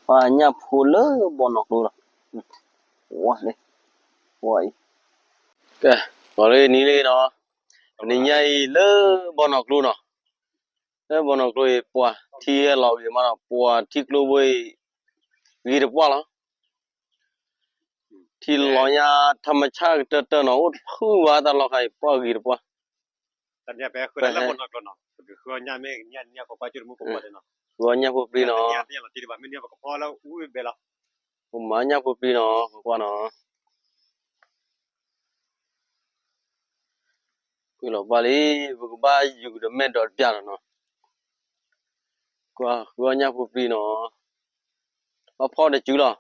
ပှၤညၣ်ဖိလၢဘီနီၢ်ကျိလီၤ. ဝါလံ, ဝါအံၤ, ကဲ, ဂီၤလၢနံၤလံနီၤ, တနံၤညါအံၤလၢဘီနီၢ်ကျိနီၤ, လၢဘီနီၢ်ကျိအံၤ ပှၤထံဟဲလီၤဂ့ၤမးနီၤ, ပှၤထံကျိဘိအံၤ ဂ့ၤတပှၢ်လီၤ. ထံလီၤညါ ထမဆၣ်ကတၢၢ်တၢၢ်နီၤ, အိၣ်တဖုဘၣ်တၢ်လီၢ်ခါအံၤ ပှၢ်ဂ့ၤတပှၢ်. ပဟဲ ဃုအီၣ်ညၣ်ဖိပျံၤနီၤ, ပမၤညၣ်ဖိပျံၤနီၤ, ကွၢ်နီၤ. ကွၢ်လီၤဘၣ်လံ, ပကဘၣ်ယူၤဒီးမဲာ်ဒီးတပျၢ်နီၤနီၤ, ကွၢ်ဃုအီၣ်ညၣ်ဖိပျံၤနီၤ. အဖီတစုလီၤ,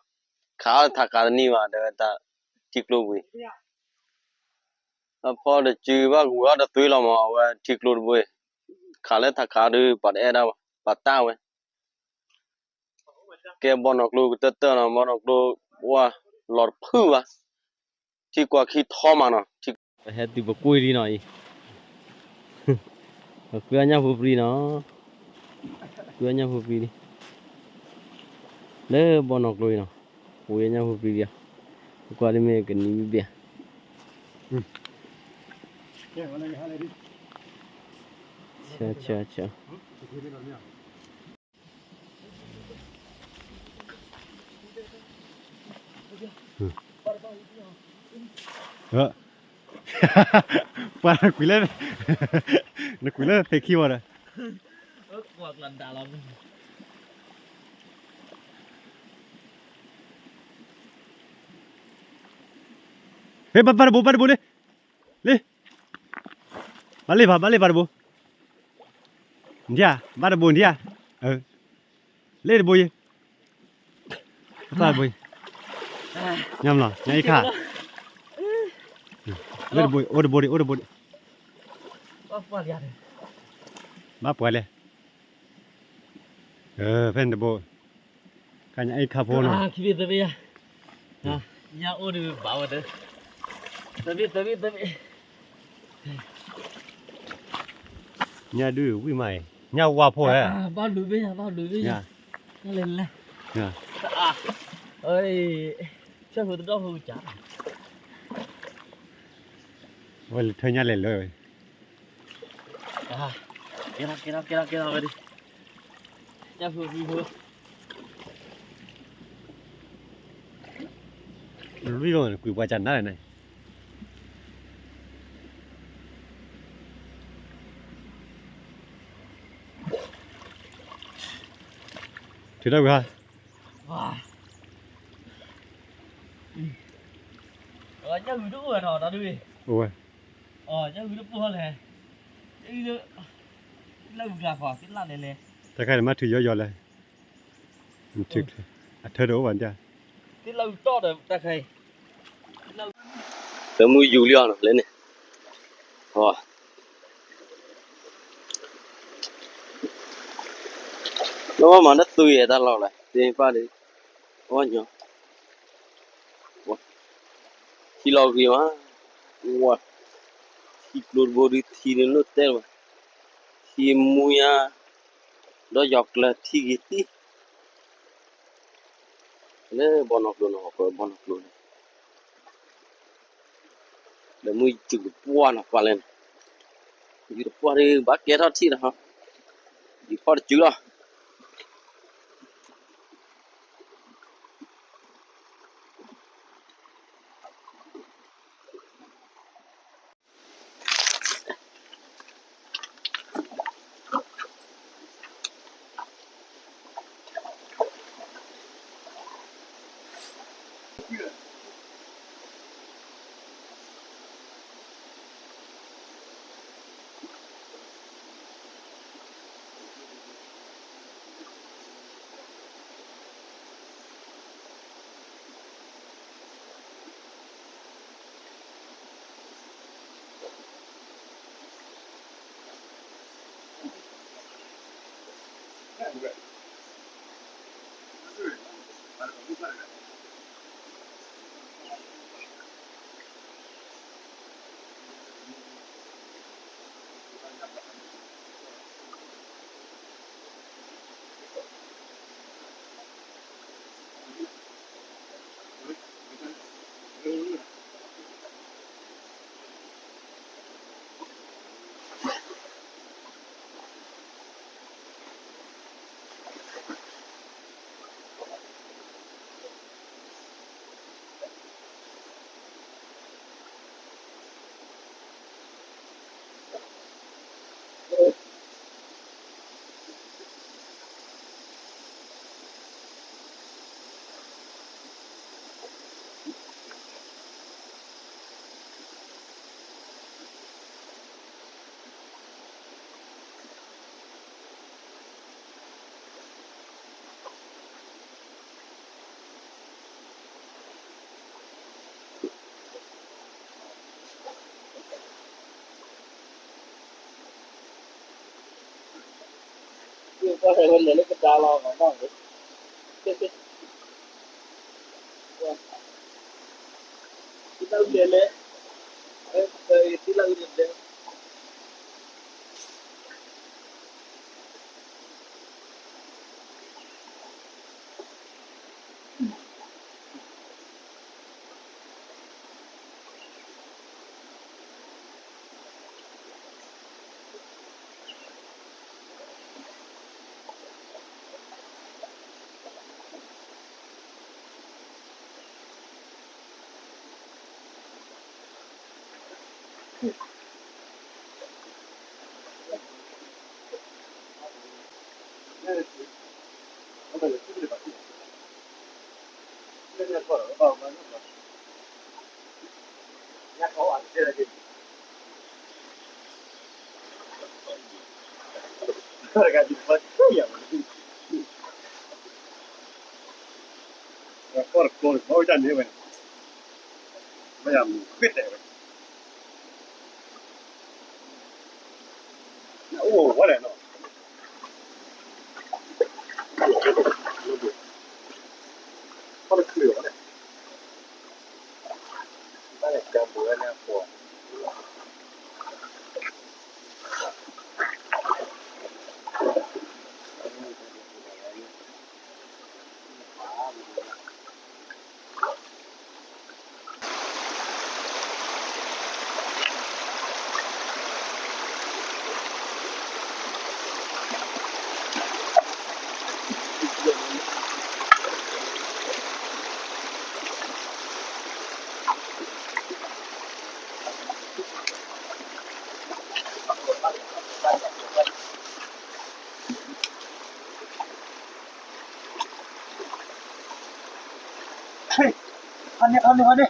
ခးအီၣ်ထးခးတနံၤဘၣ် ဒီးတၢ်ထံကျိပူၤအံၤ, အဖီတစုဘၣ်ကဝဲၤအီၣ်တသွံလီၤမး, အဝဲထံကျိတဘိအံၤ, ခးလၢထးခးဒုး ပှၤတအဲၣ်ဒၣ်ဘၣ်, ပှၤတၢ်ဝဲ. ကဲဘီနီၢ်ကျိကတၢၢ်တၢၢ်နီၤ, ဘီနီၢ်ကျိ ဝါလီၤတဖုဘၣ်, ထံကွၢ်ခံထီမးနီၤ, ပဟဲတုၤပကွံာ်လံနီၤအံၤ, ပဃုအီၣ်ညၣ်ဖိပျံၤနီၤ, ဃုအီၣ်ညၣ်ဖိပျံၤလံ, လၢဘီနီၢ်ကျိအံၤနီၤ, ပဃုအီၣ်ညၣ်ဖိပျံၤလံ, ပကွၢ်လၢမ့ၢ်ကနံၤဘ့ၣ်ဘ့ၣ်ဧါ. ဆၢဆၢဆၢ ပှၤနကွံာ်လၢ, နကွံာ်လၢသ့ၣ်ခံဝဲဒီး, ဟ့ၣ် ဘၣ်တဘိ ဘၣ်တဘိလံ, လံ, ဘၣ်လံဘၣ် ဘၣ်လံဘၣ်တဘိ, နထံၣ်ဧါ ဘၣ်တဘိ နထံၣ်ဧါ, လံတဘိယံၤ, ဘၣ်တဘိ, ညါမလီၤ ညါအံၤခါ, လံတဘိ အိၣ်တဘိဒံး အိၣ်တဘိဒံး, ဘၣ်ပှဲၤလဲၣ် ဖဲန့ၣ်တဘိ, ကညါအံၤခါဖိနီၤ, ညၣ်အိၣ်ဒုးဘၣ်ဝဲတ, တဘ့ၣ်တဘ့ၣ်တဘ့ၣ်, ညၣ်ဒုးဝံၣ်မးအံၤ ညၣ်ဝါဖိဧါ, ဘၣ်လူၤဘ့ၣ်ညါ ဘၣ်လူၤဘ့ၣ်ညါ, ညၣ်လဲၤလဲၤ, ဆၢဖိတဒီၣ်ဖိကစၢ်, ဝဲလဲၤထၢညၣ်လဲၤလၢ ကဲထီၣ် ကဲထီၣ် ကဲထီၣ် ကဲထီၣ်ဝဲဒၣ်, ညၣ်ဖိ မံဖိ, လွံၢ်ဂီၤန့ၣ် ကွံာ်ပှၤကနၣ်လဲၣ်န့ၣ်, ထုးထီၣ်ကွံာ်ဟါ, ညၣ်ဂုၤတအိၣ်ဝဲနီၤ တၢ်ဒုး, အိၣ်ဝဲ, ညၣ်ဂုၤတပိၢ်လဲၣ်, လၢဂၤဃီ တလၢ်လဲၣ်လဲၣ်, တၢ်ခါန့ၣ်မ့ၢ်ထုးယီယီလဲၣ်, အထၢတအိၣ်ဘၣ်ဒၣ်, တလၢ်ဂုၤတီၢ်ဒီးတၢ်ခါအံၤ, လၢမုၢ်ယူၤလံအီၤနီၤ လဲၣ်န့ၣ်, လၢဝဲမၤတၢ်သွံၣ်အတၢ်လီၢ်လဲၣ် သ့ၣ်ပၢ်ဒုး, အီၣ်ညီ, ထံလီၤဂ့ၤမး, ဝါ, ထံကျိတဘိဒုးထံန့ၣ်လိၣ်တဲလၢၤဘၣ်, ထံမူညါ, ဒီးယီၤကျၢၤထံဂ့ၤသံ, လၢဘီနီၢ်ကျိနီၤ ပဘီနီၢ်ကျိန့ၣ် ဒီးမုၢ်ယူၤတပှၢ်နီၤ ပှၢ်လဲၣ်န့ၣ်, ယူၤတပှၢ်ဒုး ဘၣ်ကဲထီၣ်ထံၣ်လီၤ, ယူၤဖီၣ်တစုလီၤ. ပှၤဟဲဝဲလဲၤလၢကဒါလီၤမးနီၤ, သ့ၣ်လၢလဲၤလဲၣ်, သ့ၣ်လၢလဲၤလဲၣ်. ဟါန့ၣ် ဟါန့ၣ် ဟါန့ၣ်.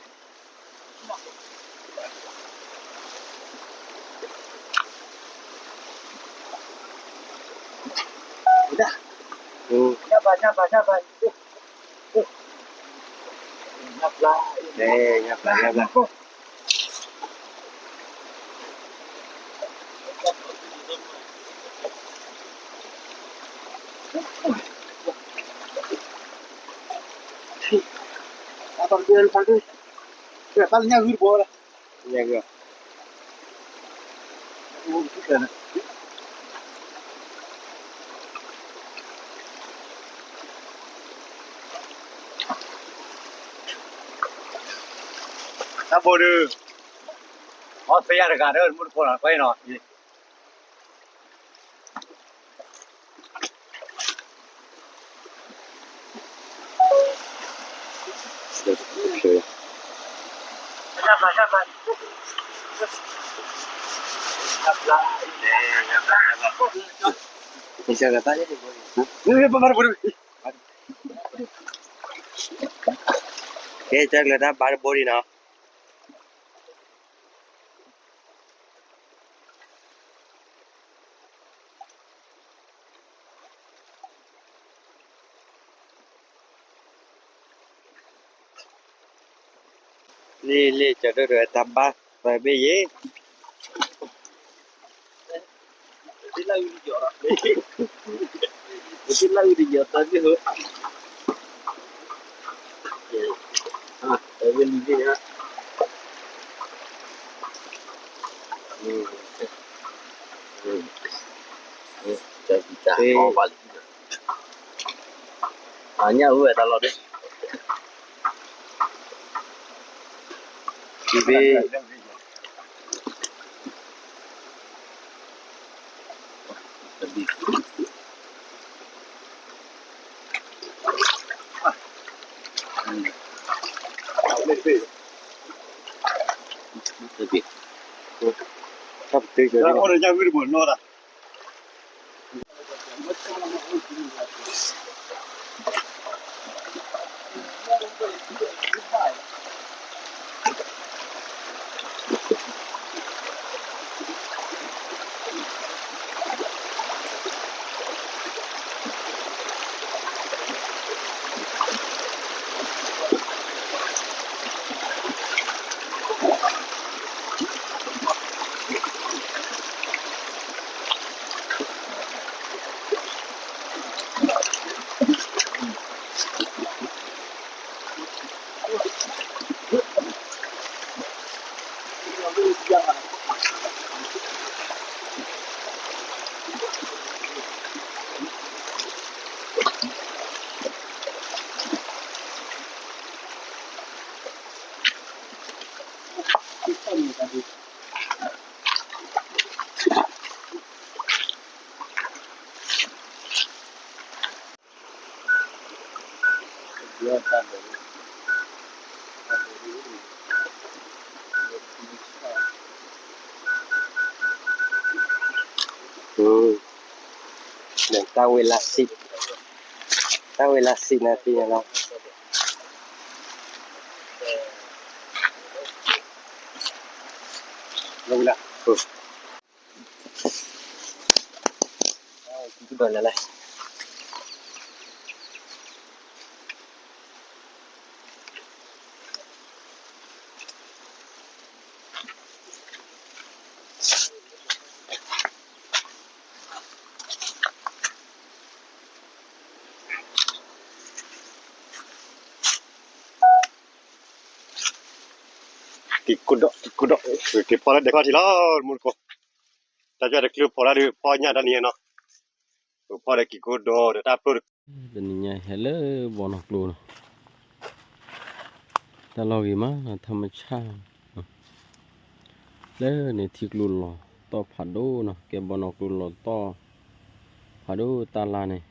တၢ်ဘိဒုး, အီသယၣ်တဂၤဒီး မူတကိးနီၤ ကွဲနီၤ. ကဲ ကၢ်ကျၢၤတၢ်ဘါတဘိဒံးနီၤ. လံလံ ကၢ်ဒိၣ်ဒိၣ်တၢ်ဘါသၢဘ့ၣ်ယဲၢ်. အညၣ်အူဝဲတၢ်လီၤဒုး, ဘ့ၣ် တၢ်ပတုာ်ကၢၤဒ်နီၤ. တၢ်ဝံၤလၢစံး, တၢ်ဝံၤလၢစံးန့ၣ်သ့လီၤ. က့ၤကိးဒီး က့ၤကိးဒီး က့ၤဖီလၢဒဲးခီၣ်ထံးလီၤ မူတကိး, တၢ်ကၢၢ်တချုးဖီတၢ်ဒုး ဖီညၣ်တၢ်နံၤနီၤ, ဖီဒီးက့ၤကိးဒီးဒီးတၢ်ပျိၢ်တ တနံၤညါဟဲလၢ ဘီနီၢ်ကျိနီၤ, တၢ်လီၢ်ဂ့ၤမး ထမဆၣ် လၢန့ၣ်ထံကျိလီၤတီၢ်ဖးဒိၣ်နီၤ, ကဲဘီနီၢ်ကျိလီၤတီၢ် ဖးဒိၣ်တၢ်လါန့ၣ်,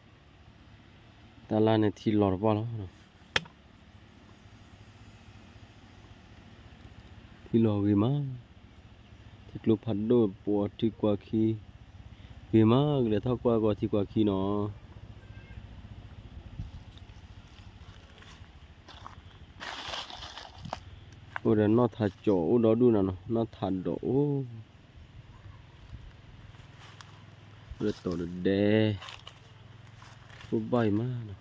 တၢ်လါန့ၣ်ထံလီၤတပှၢ်လီၤ. ထံလီၤဂ့ၤမး, ထံကျိဖးဒိၣ်ပှၤထံကွၢ်ခံ, ဂ့ၤမး ကလဲၤထီၣ်ကွၢ်ကွၢ်ထံကွၢ်ခံနီၤ. အိၣ်ဒီးနီၢ်ထးကၠီၤအိၣ်ဒီဒူၣ်နီၤနီၤ, နီၢ်ထးဒီးအိၣ် လၢတီၤတဒဲ, အိၣ်ဘၣ်အံၤမးနီၤ,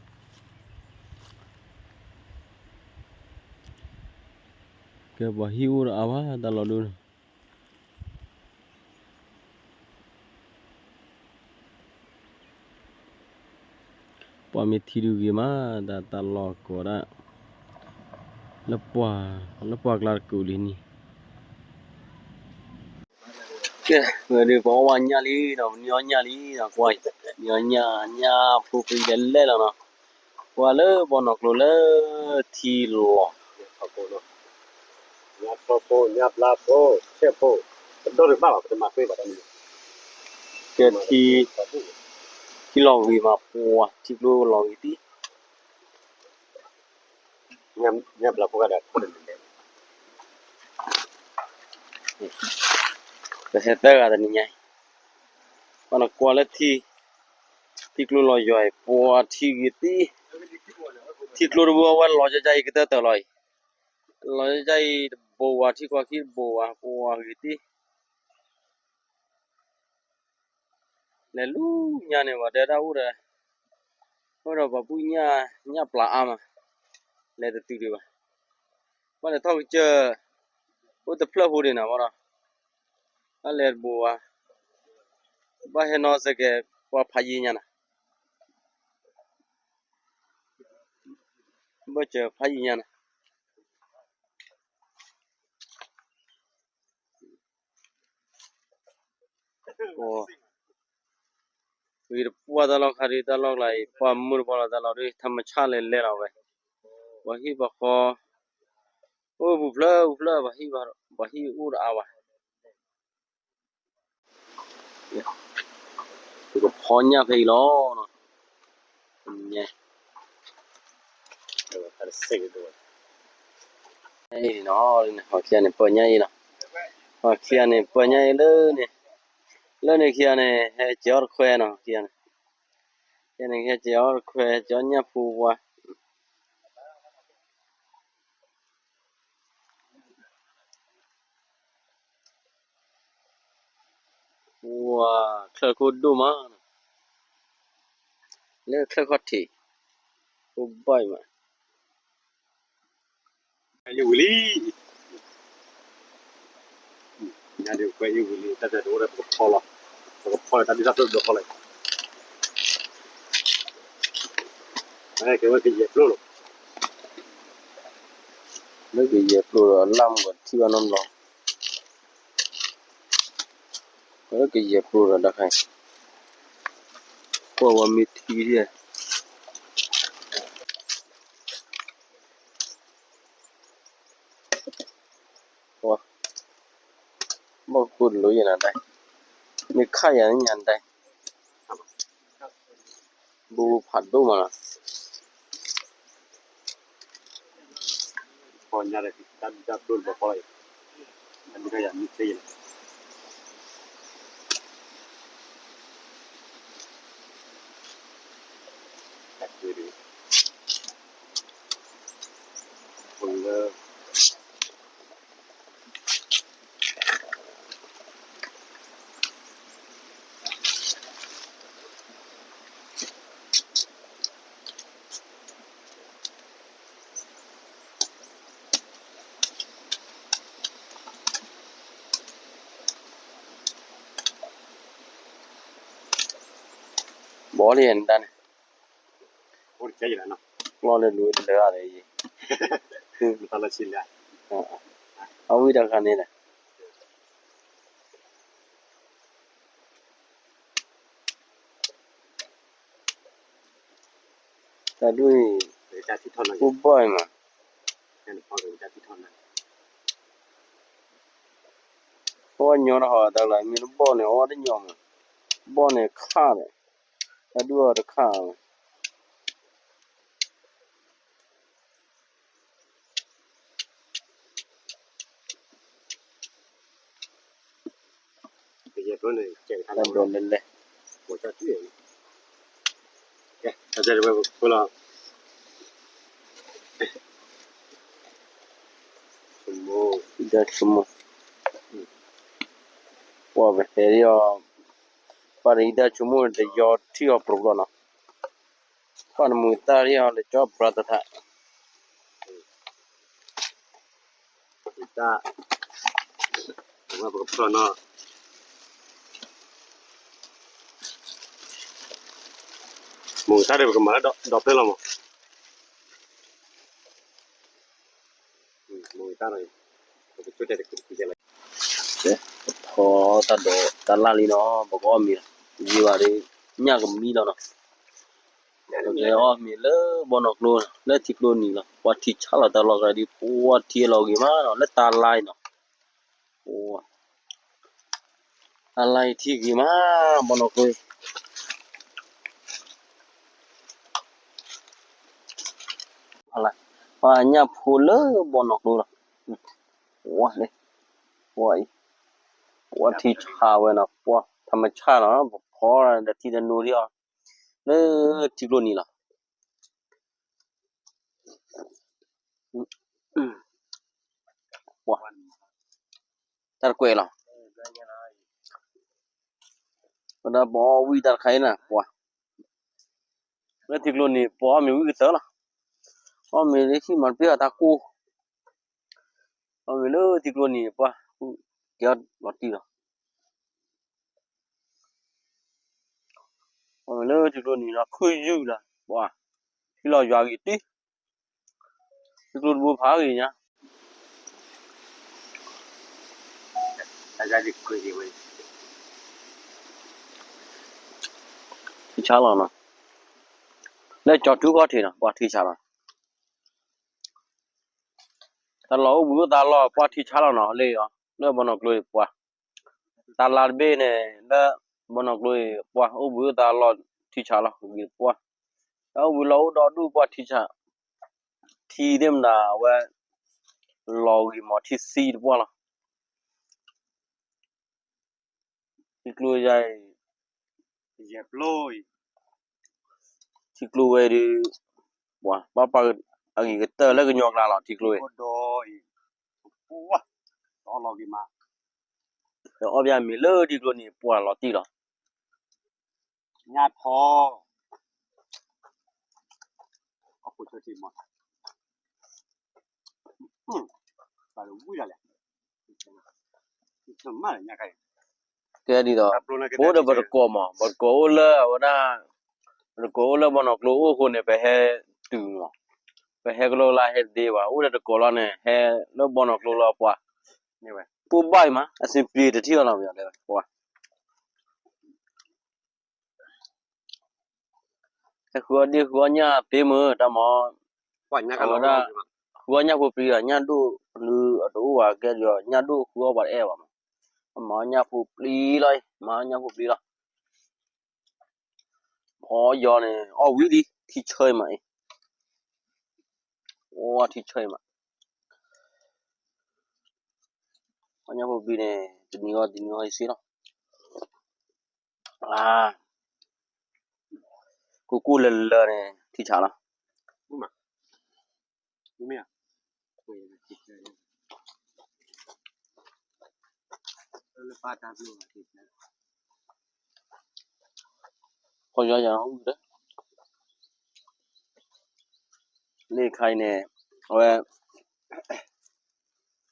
ကဲပှၤဟံၣ်အိၣ်ဒီးအါဘၣ် တၢ်လီၤဒိၣ်နီၤ. ပှၤမ့ၢ်ထံဒုးဂ့ၤမး တၢ်တၢ်လီၢ်ကိးဒၣ် လၢပှၤ လၢပှၤကျါတကူးလံန့ၣ်, ကဲ ဝဲဒုးပှၤအီၣ်ဝဲညၣ်လံနီၤ, ပနံၤအီၣ်ညၣ်လံနီၤ, ကွၢ် နံၤအီၣ်ညၣ် ညၣ်ဖိပံလဲၣ်လဲၣ်လီၤနီၤ, ကွၢ်လၢဘီနီၢ်ကျိလၢထံလီၤ ညၣ်ထီဖိ ညၣ်ဘျါဖိ ဆဲးဖိ, ပဒိၣ်တဘၣ်ဘၣ် ပတမၤဃ့ဘၣ်တၢ်မနုၤ, ကဲထံ ထံလီၤဂ့ၤမး ပှၤထံကျိလီၤဂ့ၤတံၢ်, ညၣ်ဘျါဖိဂၤဒီးဖိတလဲၤလဲၤ, ပဟဲသၢဂၤတနံၤညါအံၤ, ပှၤနကွၢ်လၢထံ ထံကျိလီၤယွၤအံၤ ပှၤထံဂ့ၤတံၢ်, ထံကျိတဘိအဝဲလီၤကၢ်ကၢ်အံၤကတၢၢ်တၢၢ်လီၤအံၤ, လီၤကၢ်ကၢ်အံၤတဘိဝဲ ထံကွၢ်ခံတဘိဝဲ ပှၤဂ့ၤတံၢ် လဲၤလူညါန့ၣ် ပှၤတဲတၢ်အိၣ်ဒီး, အိၣ်ဒီးပှၤပုၢ်ညၣ် ညၣ်ပျၢ်အါမး, လဲၤတတုၤဒံးဘၣ်, ဘၣ်လဲၤထီၣ်ကစၢၢ်, အိၣ်တဖျၢၣ်ဖိဒံးနီၤဘၣ်ဒီး, ဘၣ်လဲၤတဘိဝဲ, ဘၣ်ဟဲနီၤစကဲး ပှၤဖးယံၤညါနီၤ, ဘၣ်စၢၤဖးယံၤညါနီၤ ဂ့ၤတပှၢ်တၢ်လီၢ်ခါဒုး တၢ်လီၢ်ကျါအံၤ ပှၢ်မုၢ်တပှၢ်လီၤ တၢ်လီၢ်ဒုး ထမဆၣ်လဲၤလဲၤလီၤဝဲ, ပှၤဟံၣ်ပှၤဃီ, အိၣ်ပူၤဖျၢၣ်ပူၤဖျၢၣ် ပှၤဟံၣ်ဘၣ် ပှၤဟံၣ်အိၣ်တအါဘၣ် ပကဖီညၣ်ဖဲအံၤလီၤ, ညါ, အံၤနီၤ, ဟီၣ်ခံဂၤန့ၣ် ပၢညၣ်အံၤနီၤ, ဟီၣ်ခံဂၤန့ၣ် ပၢညၣ်အံၤလၢန့ၣ်, လၢန့ၣ်ခံဂၤန့ၣ် ဟဲကဲအီၣ်တခွဲနီၤ, ခံဂၤန့ၣ်, ခံဂၤန့ၣ် ဟဲကဲအီၣ်တခွဲ ကဲအီၣ်ညၣ်ဖိဝါ ဝါ ချၢၣ်ခိၣ်ဒိၣ်မး, လၢချၢၣ်ခီၣ်ထံး, အိၣ်ဘၣ်အံၤမး, ယဝံၤလံ, ညါဒုးကွဲးယဝံၤလံ တၢ်တဲတအိၣ်ဒီးပကဖီလီၤ, ပကဖီလီၤတၢ်ဒုးတၢ်ပျိၢ်ဘျီဖီလီၤ, ကဲဝဲကယဲၢ်ပျိၢ်လီၤ, လၢကယဲၢ်ပျိၢ်ဒီးအလၣ်မုၢ်ထံၣ်ဘၣ်နီတဘျီ လၢကယဲၢ်ပျိၢ်ဒီးတၢ်ခါအံၤ, ကွၢ်ဝဲမ့ၢ်ထံဒ်, ဘၣ်ဃိတလိၣ်ယဲၢ်နၤဒၣ်, မ့ၢ်ခါယၤညါဒၣ်, ဘူးဖးဒိၣ်မးလီၤ, ဖီညါဒီး တၢ်ဒူတၢ်ဖျိလၢဖီလီၤအံၤ, တၢ်ဒူတၢ်ယၤမ့ၢ်ချ့ယဲၢ်လီၤ, တၢ်က့ၤဒုး, ဖိလၢ ဘီလံနတၢ်န့ၣ်, လီၤလၢလူလၢအီၤဒီးယံၤ, အဝံတခါန့ၣ်ဒီး တၢ်ဒူၣ်အံၤ, အိၣ်ဘၣ်အံၤမး, အီၣ်ညီတဟီၣ်တၢ်လၢမ့ၢ်တဘီၣ်န့ၣ် အီၣ်တညီမး, ဘီၣ်န့ၣ်ခးဒီး, တၢ်ဒူၣ်အီၤတခးမး တၢ်ဒိးလဲၣ်လဲၣ်, လီၤ, တၢ်ဆိကမိၣ်, ပှၤပဟဲဒ်အီၤ, ပှၤတအံၤတၢ်ဆိကမိၣ်တယီထံၣ်အီၤပြိးဘျီနီၤ, ပှၤနမုာ်တၢ်ဒ်အီၤလၢကၠီပြၤတထါ တၢ်, ပကဖျီနီၤ, မုာ်တၢ်ဒီးပကမၤလၢဒီဖျၢၣ်လီၤမး, မုာ်တၢ်ဒီး, ပကဖီတၢ်ဒီးတၢ်လၢ်လံနီၤ, ပကအီၣ်မ့ၤလီၤ, ယံာ်ဘၣ်ဒီး, ညၣ်ကမံလီၤနီၤ, ပကအီၣ်မ့ၤလၢဘီနီၢ်ကျိ လၢထံကျိနံၤလီၤ, ပှၤထံဆါလီၤတၢ်လီၢ်ကဒုး ပှၤထံလီၤဂ့ၤမးနီၤ လၢတၢ်လါအံၤနီၤ အလါအံၤထံဂ့ၤမး, ဘီနီၢ်ကျိအံၤ, ပှၤညၣ်ဖိလၢဘီနီၢ်ကျိလီၤ, ဝါလၢ, ဝါအံၤ, ပှၤထံဆါဝဲနီၤ, ပှၤထံမဆါလီၤ, ပဖီဒီးထံတနိဒံးအီၤ, လၢထံကျိနံၤလီၤ. တၢ်တကွဲးလီၤ. ဝဲဒၣ်ပအီၣ်ဝံၣ်တၢ်တခါအံၤနၤ ပှၤ, လၢထံကျိန့ၣ် ပှၤအီၣ်မ့ၤဝံၣ်ကတၢၢ်လီၤ. အီၣ်မ့ၤလၢဟံၣ်မၤတပ့ၢ်အီၤတၢ်ကိၢ်, အီၣ်မ့ၤလၢထံကျိန့ၣ် ပှၤ, ကဲအီၣ်လီၤတံၢ်လီၤ. အီၣ်မ့ၤလၢထံကျိန့ၣ်ဒီး ခုၣ်ယုၢ်ဒီး ပှၤ, ထံလီၤယွၤဂ့ၤတံၢ်, ထံကျိတဘိဖးဂ့ၤညါ. ထံဆါလီၤနီၤ, လၢကၠီၤထူခီၣ်ထံးနီၤ ပှၤထံဆါလီၤ. တၢ်လီၢ်အိၣ်ဘှံးအိၣ်သါလီၤ ပှၤထံဆါလီၤနီၤ လၢအီၤ လၢဘီနီၢ်ကျိအံၤပှၤ, တၢ်လါတဘ့ၣ်န့ၣ် လၢဘီနီၢ်ကျိအံၤပှၤ အိၣ်ဘှံးအိၣ်သါလီၤ ထံဆါလီၤဂ့ၤတပှၢ်, တၢ်အိၣ်ဘှံးလီၢ်အိၣ်ဒီဒူၣ်ပှၤထံဆါ, ထံသ့ၣ်မတၤအဝဲ လီၤဂ့ၤမး ထံဆံးတပှၢ်လီၤ. ထံကျိယါအံၤ, ထံကျိဝဲဒုး, ပှၤပာ်ပာ်အဂ့ၤကတၢၢ်လၢကညီကျါလီၤ ထံကျိအံၤ, အီၣ်ဘၣ်မ့ၤလၢထံကျိန့ၣ် ပှၤလီၤတံၢ်လီၤ. ညၣ်ထီ, အီၣ်ဖိဆၢထံမး, ဘၣ်လၢဝံၣ်ဒၣ်လဲၣ်, ကဲဒ်သိး, ပအိၣ်ဒီးပတကိးမး ပတကိးအိၣ်လၢအဝဲဒၣ်, ပတကိးအိၣ်လၢဘီနီၢ်ကျိအိၣ်အဃိန့ၣ် ပဟဲတုၤမး, ပဟဲကလိလၢဟဲတသ့ဘၣ် အိၣ်ဒီးတကိးလီၤန့ၣ် ဟဲလၢဘီနီၢ်ကျိလၢပှၤ, ပအိၣ်ဘၣ်အံၤမး အဆင်ပြေတထံၣ်အီၤလီၤ ပှၤ ဟဲဃုအီၣ်ဒ့ၣ်ဃုအီၣ်ညၣ်သ့မ့ၢ်တၢ်မၤ, အဝဲဒၣ်, ဃုအီၣ်ညၣ်ဖိပျံၤဒီး ညၣ်ဒိၣ်လၢအတအိၣ်ဘၣ်ကဲဒီး ညၣ်ဒိၣ်ဃုအီၣ်ပှၤတအဲၣ်ဘၣ်မး, အမၤအီၣ်ညၣ်ဖိပျံၤလီၤအံၤ မၤအီၣ်ညၣ်ဖိပျံၤလီၤ. ဖီယီၤန့ၣ် အီၣ်ဝံၤလံ ထံဆၢအံၤမးအံၤ, အိၣ်ထံဆၢအံၤမး, ပှၤညါဖိဘံန့ၣ် တနံၤဂီၢ်တနံၤဂီၢ်အံၤစ့လီၤ. ကိၢ်ကိၢ်လၢလၢန့ၣ် ထံဆးလီၤ. ခီယီယၤအူဒီး လၢခါအံၤန့ၣ် အဝဲ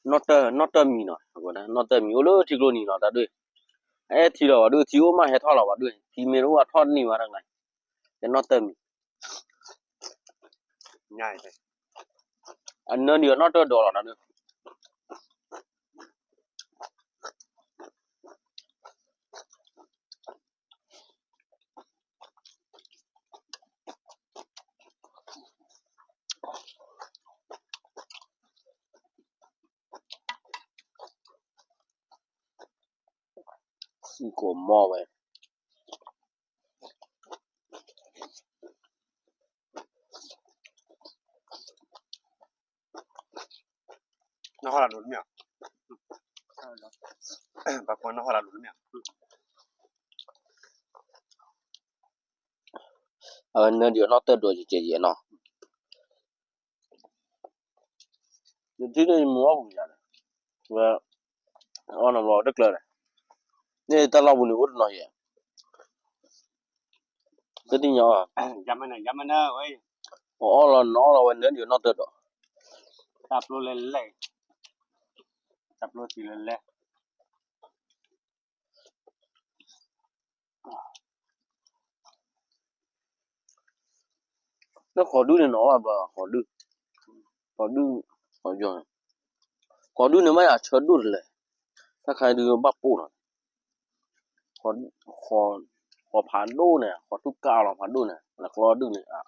နီၣ်တၢၢ်မံၤနီၤ, နီၣ်တၢၢ်မံၤအိၣ်လၢထံကျိနံၤနီၤ တၢ်ဒွဲၣ်, အအဲၣ်ထံလီၤဘၣ်ဒွဲၣ် ထံအိၣ်မးဟဲထီၣ်လီၤဘၣ်ဒွဲၣ် ထံမ့ၢ်တအိၣ်အထီၣ်တန့ၢ်ဘၣ်တၢ်ကျါ, ကနီၣ်တၢၢ်မံၤ အနၢဒံးအနီၣ်တၢၢ်ဒိးလီၤနီၤ. စံၣ်ကိးမီၢ်ဝဲ နီၢ်ဟီၣ်လၢလိၤတမ့ၢ်, ဘၣ်ကွၢ်နီၢ်ဟီၣ်လၢလိၤတမ့ၢ်, အဝဲနၢဒံးအနီၣ်တၢၢ်ဒိးကဲကဲယဲၢ်နီၤ. ယထံၣ်န့ၣ်ယမုၢ်အီၣ်ပူၤယၤန့ၣ်, ဝဲ အီၣ်နီတဘျီတကျၢၤန့ၣ်, န့ၣ်တၢ်လီၢ်ပူၤန့ၣ်အိၣ်တနီၤယဲၢ်, တသ့ၣ်ညါအီၣ်, ပအီၣ်လီၤနီၤအီၣ်လီၤဝဲနၢဒံးအနီၣ်တၢၢ်ဒိး, တၢ်ပျိလဲၤလဲၤ, တၢ်ပျိသံလဲၤလဲၤ လၢဃိးဒူၣ်န့ၣ်နီၤဘၣ်ဘၣ်ဃိးဒူၣ်, ဃိးဒူၣ်, ဃိးဒူၣ်, ဃိးဒူၣ်န့ၣ်မ့ၢ်ယၤဆၢဒိၣ်တလဲၣ်, တၢ်ခါဒုးဘၣ်ပိၢ်နီၤ, ဃိးဖးဒိၣ်န့ၣ် ဃိးထူၣ်ကၢ်လီၤဖးဒိၣ်န့ၣ် လၢကျီဒူၣ်န့ၣ်,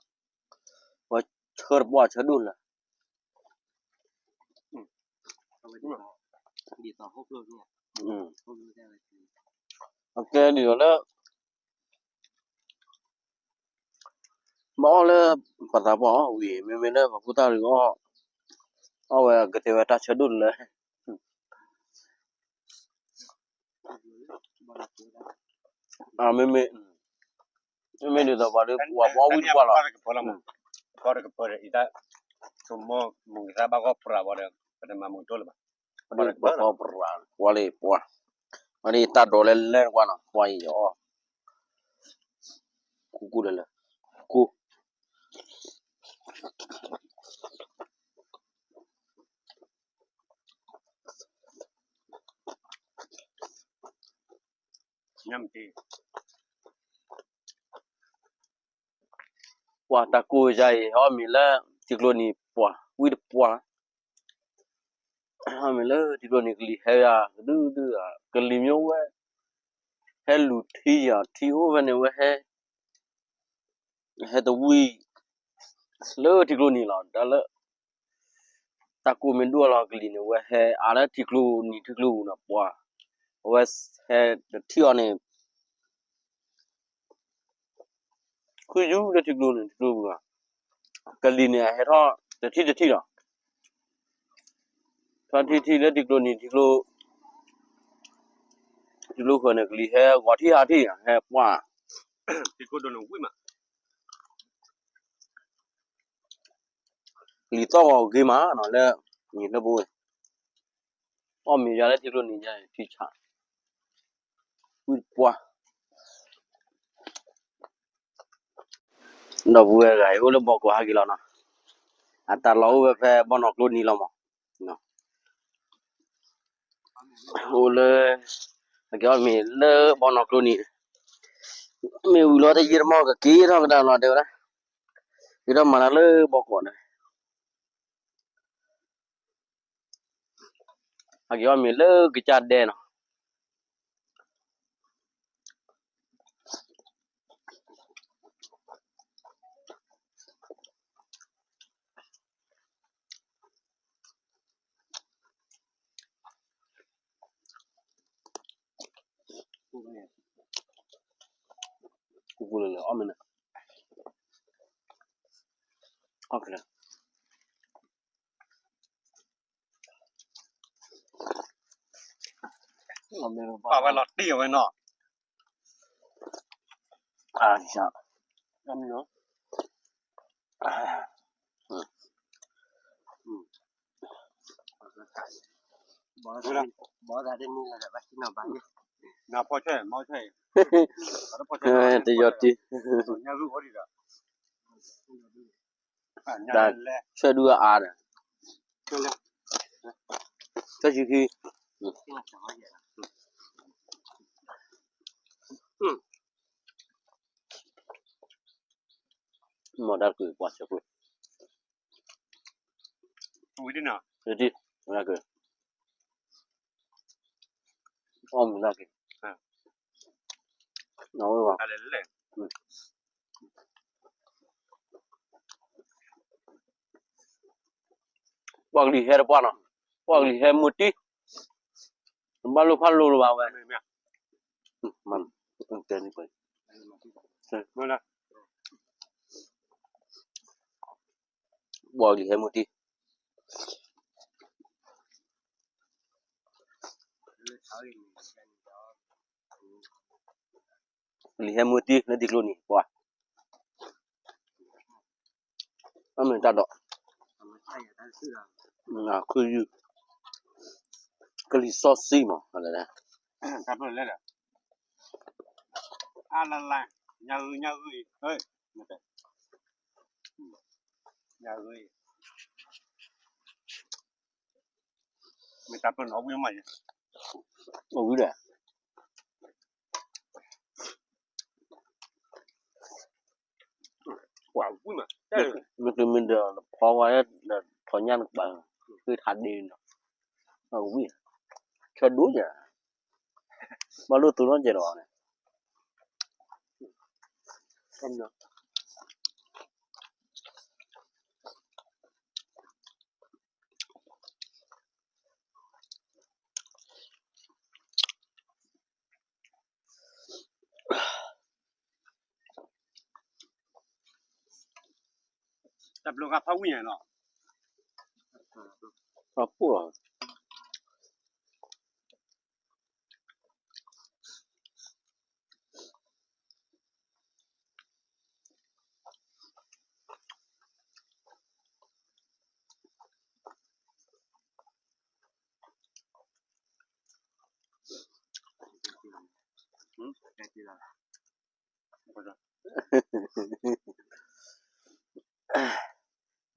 ဝဲဆၢတပှၢ်ဆၢဒိၣ်လဲၣ် အကဲဒ်သိးလၢ ဘၣ်အီၣ်လၢပသးပှၢ်အီၣ်ဝံၤ မ့မ့ၢ်လၢပှၤဖိသၣ်ရံအီၣ်, အီၣ်ဝဲကတဲဝဲတၢ်ဆၢဒိၣ်တလဲၣ်, မ့မ့ၢ်, မ့မ့ၢ်ဒ်သိးပှၤဒုးပှၤဘၣ်အီၣ်ဝံၤတပှၢ်လီၤ, ပှၤဒုးပှၤကီၢ်ပြးဘၣ်ဒီး ပတမၤမုာ်တိၢ်လၢၤဘၣ်, ပှၤလံပှၤ, ပှၤလံတၢ်ဒိးလဲၤလဲၤတကွၢ်နီၤ ပှၤအံၤအီၣ် ကူကူလၢလၢ, ကူ, ပှၤတၢ်ကိၢ်ယါအံၤ အီၣ်မ့ၤလၢ ထံကျိနံၤပှၤ ဝံၣ်တပှၢ် အီၣ်မ့ၤလၢထံကျိနံၤကလံၤဟဲယၤ ကဒုဒု, ကလံၤမ့ၢ်ဝဲ ဟဲလူၤထံယၤ ထံအိၣ်ဖဲန့ၣ်ဝဲဟဲ ဟဲတဝံၣ် လၢထံကျိနံၤလီၤ. တၢ်လၢ တၢ်ကိၢ်မ့ၢ်ဒိၣ်လီၤကလံၤန့ၣ် ဝဲဟဲအါလၢထံကျိနံၤထံကျိပူၤနီၤ ပှၤ အဝဲဟဲတထံၣ်အီၤန့ၣ် ဃုယူၢ်လၢထံကျိနံၤထံကျိပူၤလီၤ. ကလံၤန့ၣ် အဟဲထီၣ်တထံၣ်တထံၣ်လီၤ. ထီၣ်ထံၣ်ထံၣ်လၢထံကျိနံၤထံကျိ ထံကျိဃၢၤန့ၣ် ကလံၤဟဲဂီၤထံၣ်ဟးထံၣ် ဟဲပှၢ် ကလံၤသီၣ်ဂီၤဂ့ၤမးနီၤ လၢ နံၤလၢပူၤ အီၣ်မ့ၤယါလၢထံကျိနံၤယါ ထံဆး ဝံၣ်တပှၢ် ဒီပုၢ်ဝဲၢ်ဂၤအံၤ အိၣ်လၢဘီကီးဟဲက့ၤလီၤနီၤ. အတၢ်လီၢ်အိၣ်ဝဲဖဲဘီနီၢ်ကျိနံၤလီၤမး. အိၣ်လၢ အက့ၤအီၣ်မ့ၤလၢဘီနီၢ်ကျိနံၤ, မ့ၢ်ဝံၤလီၤတယံာ်တမီၢ်ကက့ၤထီၣ်ကဒါလီၤတဲဝဲဒၣ်, က့ၤထီၣ်မၤတၢ်လၢဘီကီးန့ၣ် အက့ၤအီၣ်မ့ၤလၢကစၢ်ဒဲနီၤ. ကူကူလၢလၢ အီၣ်မ့ၤန့ၣ် အီၣ်ကလဲၣ်. ပာ်ဝဲလီၤတံၢ်အဝဲနီၤ. တယီၤတံၢ်, ဆၢဒုအအါဒီး, ဆၢဆံခံ, မ့ၢ်တၢ်တကုးပှၤဆၢဖိ, ဝံၤဒ်နီၤ, ဝံၤဒ်, ဝဲဒၣ်က့ၤ, အီၣ်မ့ၤဒၣ်က့ၤ, ဝဲဘၣ်, ပှၤကလံၤဟဲတပှၢ်နီၤ, ပှၤကလံၤဟဲမုၢ်တံၢ်, တဘၣ်လိၣ်ဖးလိၣ်လၢၤဘၣ်ဝဲ, တဲန့ၣ်ပှဲၤ, ပှၤကလံၤဟဲမုၢ်တံၢ် လံၤဟဲမုၢ်တံၢ်လၢထံကျိနံၤ ပှၤ, အမ့ၢ်တၢ်ဒီး, ခုယုၢ်, ကလံၤစီဆှံမး, တၢ်ပၢၢ်လဲၣ်ဒီး, အါလၢ်လၢ်, ညၣ်ဂုၢ်ညၣ်ဂုၢ်အံၤ, ညၣ်ဂုၢ်အံၤ မ့ၢ်တၢ်ပၢၢ်န့ၣ် အဝံၣ်မးယဲ, အဝံၣ်ဒီး, မ့ၢ်တမ့ၢ်ဒီး ဖီဝါဒီး ထီၣ်ညၣ်နကပၤ, ဃ့ထးဒ့နီၤ, အဝံၣ်, ဆၢဒိၣ်ယဲ, ဘၣ်လိၣ်သူနီၢ်ကဲဒီးန့ၣ် တၢ်ပျိဃာ်ဖးဝံၣ်ညါနီၤ, ဖးပူၣ်လီၤ.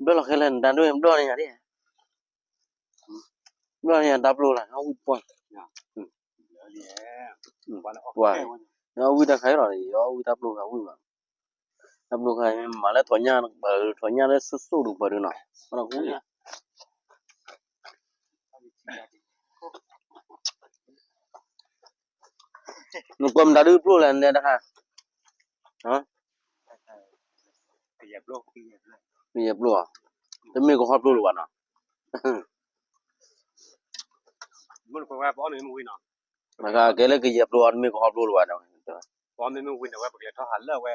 ဘျီလီၤခဲလၢာ်နတၢ်ဒိၣ်ဘျီန့ၣ်ယၤဒ်, ဘျီန့ၣ်ယၤတၢ်ပျိလၢ အဝံၣ်ပှၢ်, ပှၢ်, အဝံၣ်တၢ်ခါအံၤလီၤ, အဝံၣ်တၢ်ပျိခါဝံၣ်ဘၣ်, တၢ်ပျိခါအံၤမ့ၢ်မၤလၢထီၣ်ညၣ်ပၢၢ် ထီၣ်ညၣ်လၢစိၣ်စိၣ်ဒိၣ်ပၢၢ်ဒုနီၤ, နကွၢ်မတၤဒုပျိလဲၣ် နဲတခါ, ကယဲၢ်ပျိဧါ, တမ့ၢ်ကဟီပျိလၢၤဘၣ်နီၤ, ကဲလၢကယဲၢ်ပျိဧါ တမ့ၢ်ကဟီပျိလၢၤဘၣ်, ပမ့မ့ၢ်ဝံၤန့ၣ် အဝဲပကလဲၤထီၣ်ဟးလၢအဝဲ,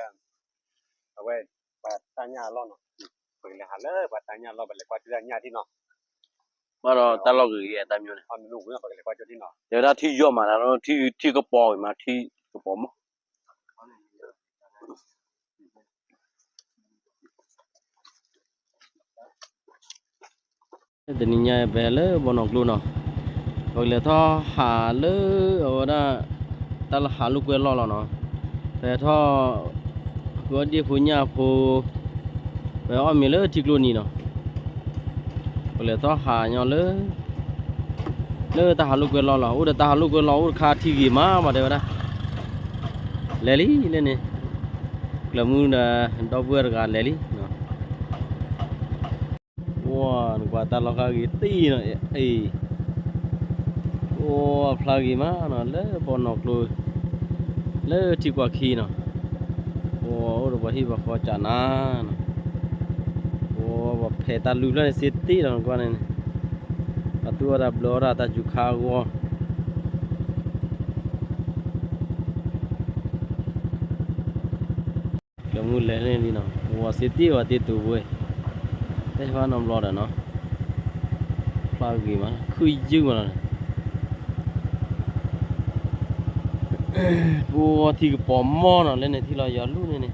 အဝဲ, ပှၤတၢ်ညၣ်အလီၢ်နီၤ, ပကလဲၤဟးလၢပှၤတၢ်ညၣ်အလီၢ် ပလဲၤကွၢ်ထံၣ်တၢ်ညၣ်ထံၣ်နီၤ, ဘၣ်ဒီးတၢ်လီၢ်ဂ့ၤဂ့ၤအတၢ်မၠိန့ၣ်, ပကလဲၤကွၢ်ထံၣ်နီၤ, တဲဝဲဒၣ်ထံယီၢ်မးလၢ ထံကပီၤဂ့ၤမး ထံကပီၤမး တနံၤညါပဟဲလၢဘီနီၢ်ကျိနီၤ, ပကလဲၤထီၣ်ဟးလၢအဝဲဒၣ် တၢ်လၢဟးလိာ်ကွဲလီၢ်လီၤနီၤ, ပဟဲထီၣ် ဃုအီၣ်ဒ့ၣ်ဖိညၣ်ဖိ, ပဟဲအီၣ်မ့ၤလၢထံကျိနံၤနီၤ, ပကလဲၤထီၣ်ဟးညီလၢ လၢတၢ်ဟးလိာ်ကွဲလီၢ်လီၤ, အိၣ်ဒီးတၢ်ဟးလိာ်ကွဲလီၢ် အိၣ်တခါထံဂ့ၤမး ဘၣ်တဲဝဲဒၣ်, လဲၤလံလဲၣ်န့ၣ်, ကျၢၤမူဒီး ဒီပုၢ်ဝဲၢ်တဂၤလဲၤလံ အိၣ်နကွၢ်တၢ်လီၢ်ဃာ်ဂ့ၤသ့နီၤ, အ့ၣ်, အိၣ်ဖျါဂ့ၤမးနီၤ လၢဘီနီၢ်ကျိ, လၢထံကွၢ်ခံနီၤ, အိၣ်ဒီးပှၤဟံၣ်ပှၤဃီကနၤနီၤ, အိၣ်ပှၤဖဲးတၢ်လုၢ်ဖျၢၣ်န့ၣ်စ့သ့ဒီးနကွၢ်န့ၣ်, ပှၤသူၣ်အီၣ်တၢ်ဘျၢအီၣ်တၢ်တၢ်စူၤခါအဂီၢ် ကမူလဲၤန့ၣ်လံနီၤ, ဝီၤစ့တ့ၢ်ဝဲတ့ၢ်တူၤဝဲ, တဲဘၣ်နီတဘျီဒီးနီၤ, ဖျါဂ့ၤမး ခုၣ်ယုၢ်မးလီၤ, ပအိၣ်ထံကပီၤမီၢ်နီၤ လၢန့ၣ်ထံလီၤယွၤလူၢ်န့ၣ်န့ၣ်,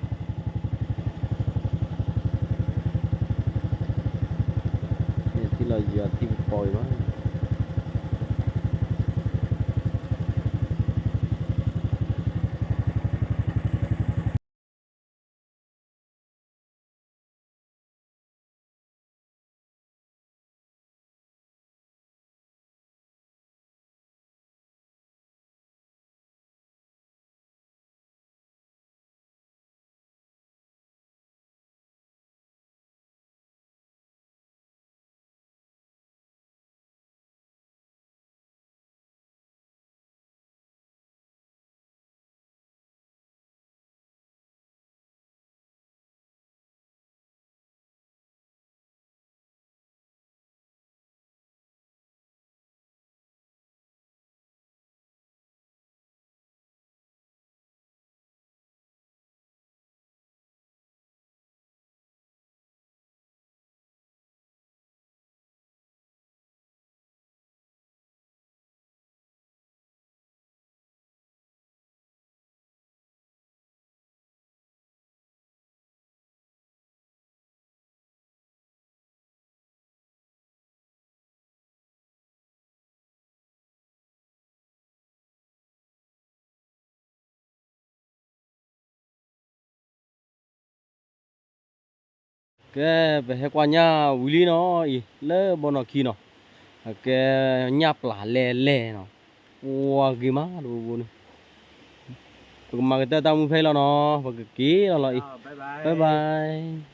ထံလီၤယွၤထံကပီၤအံၤမီၢ်. ကဲ ပဟဲကွၢ်ညၣ်ဝံၤလံနီၤအံၤ လၢဘီနီၢ်ခံနီၤ, အကဲ ညၣ်ပျၢ်လဲၢ်လဲၢ်နီၤ, ပှၤဂ့ၤမးတဘိဘိန့ၣ်, ပကမၤကတၢၢ်တၢ်မူဖဲအံၤလီၤနီၤ, ပကက့ၤလီၤလီၤအံၤ, bye bye.